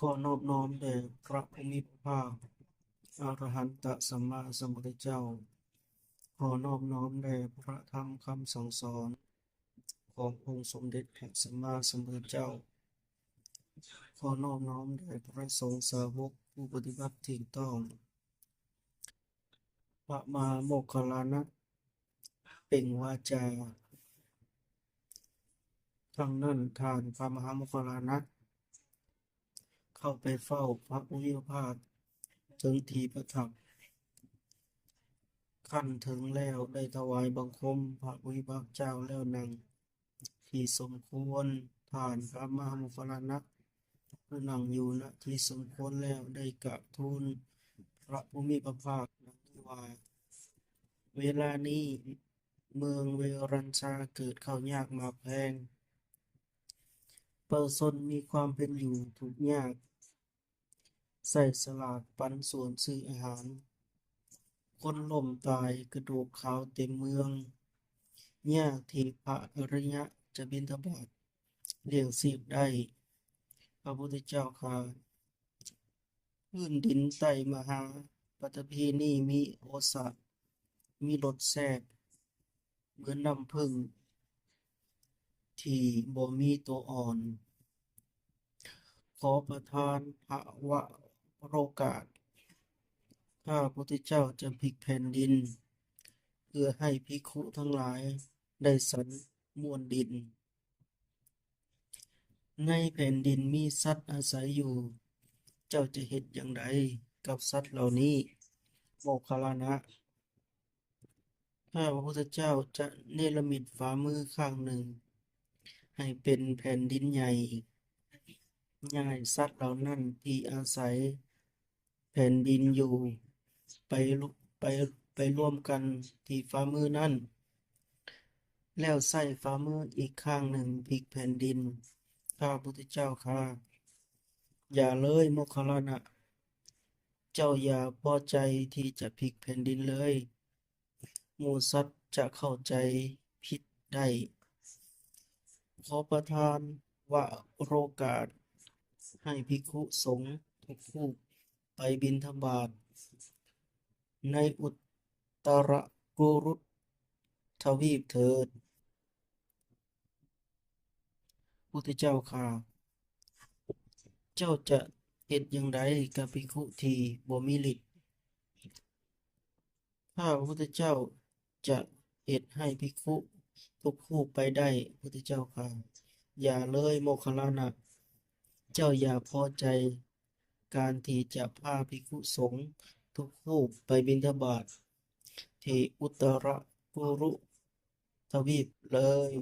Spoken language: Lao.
ຂໍນອບນ້ອມແດ່ພຣະຜູ້ມີພຣະພາກ ອະຣະຫັນຕະສຳມາສຳພຸດທະເຈົ້າ. ຂໍນອບນ້ອມແດ່ພຣະທຳຄຳສັ່ງສອນຂອງອົງສົມເດັດພຣະສຳມາສຳພຸດທະເຈົ້າ. ຂໍນອບນ້ອມແດ່ພຣະສົງສາວົກຜູ້ປະຕິບັດຖືກຕ້ອງ. ພຣະມະຫາໂມກຄັນລານະເປັ່ງວາຈາ. ຄັ້ງນັ້ນ ທ່ານພຣະມະຫາໂມກຄັນລານະ ເຂົ້າໄປເຝົ້າພຣະຜູ້ມີພຣະພາກເຖິງທີ່ປະທັບ. ຄັ້ນເຖິງແລ້ວ ໄດ້ຖວາຍບັງຄົມພຣະຜູ້ມີພຣະພາກເຈົ້າແລ້ວນັ່ງທີ່ສົມຄວນ. ທ່ານພຣະມະຫາໂມກຄັນລານະ ຜູ້ນັ່ງຢູ່ ນະ ທີ່ສົມຄວນແລ້ວ ໄດ້ກາບທູນພຣະຜູ້ມີພຣະພາກດັ່ງນີ້ວ່າ, ເວລານີ້ເມືອງເວຣັນຊາເກີດເຂົ້າຍາກໝາກແພງ, ປະຊາຊົນມີຄວາມເປັນຢູ່ທຸກຍາກ, ໃຊ້ສະຫຼາກປັນສ່ວນຊື້ອາຫານ, ຄົນລົ້ມຕາຍກະດູກຂາວເຕັມເມືອງ, ຍາກທີ່ພຣະອະລິຍະຈະບິນທະບາດລ້ຽງຊີບໄດ້. ພຣະພຸດທະເຈົ້າຂ້າ, ພື້ນດິນໃຕ້ມະຫາປະຖະພີນີ້ມີໂອສາດ, ມີລົດແຊບເໝືອນນ້ຳເຜິ້ງທີ່ບໍ່ມີໂຕອ່ອນ. ຂໍປະທານພະວະໂລກາດ, ຂ້າພະພຸດທະເຈົ້າຈະພິກແຜ່ນດິນ ເພື່ອໃຫ້ພິກຂຸທັງຫຼາຍໄດ້ສັນມ້ວນດິນ. ໃນແຜ່ນດິນມີສັດອາໄສຢູ່, ເຈົ້າຈະເຮັດຢ່າງໃດກັບສັດເຫຼົ່ານີ້ ໂມກຄັນລານະ? ຂ້າພະພຸດທະເຈົ້າຈະເນລະມິດຝ່າມືຂ້າງໜຶ່ງໃຫ້ເປັນແຜ່ນດິນໃຫຍ່, ຍ້າຍສັດເຫຼົ່ານັ້ນທີ່ອາໄສ ແຜ່ນດິນຢູ່ ໄປ ໄປ ໄປລວມກັນທີ່ຝ່າມືນັ້ນ, ແລ້ວໃຊ້ຝ່າມືອີກຂ້າງໜຶ່ງພິກແຜ່ນດິນ. ຂ້າພະພຸດທະເຈົ້າຂ້າ, ຢ່າເລີຍ ໂມກຄັນລານະ, ເຈົ້າຢ່າພໍໃຈທີ່ຈະພິກແຜ່ນດິນເລີຍ. ໝູ່ສັດຈະເຂົ້າໃຈຜິດໄດ້. ຂໍປະທານວະໂລກາດໃຫ້ພິກຂຸສົງທຸກຮູບໄປບິນທະບາດໃນອຸດຕະຣະກຸລຸທະວີບເຖີດ. ພຸດທະເຈົ້າຂ້າ, ເຈົ້າຈະເຮັດຢ່າງໃດກັບພິກຂຸທີ່ບໍ່ມີລິດ? ຂ້າພະພຸດທະເຈົ້າຈະເຮັດໃຫ້ພິກຂຸທຸກຮູບໄປໄດ້ ພຸດທະເຈົ້າຂ້າ. ຢ່າເລີຍ ໂມກຄັນລານະ, ເຈົ້າຢ່າພໍໃຈການທີ່ຈະພາພິກຂຸສົງທຸກຮູບໄປບິນທະບາດທີ່ອຸດຕະຣະກຸລຸທະວີບເລີຍ.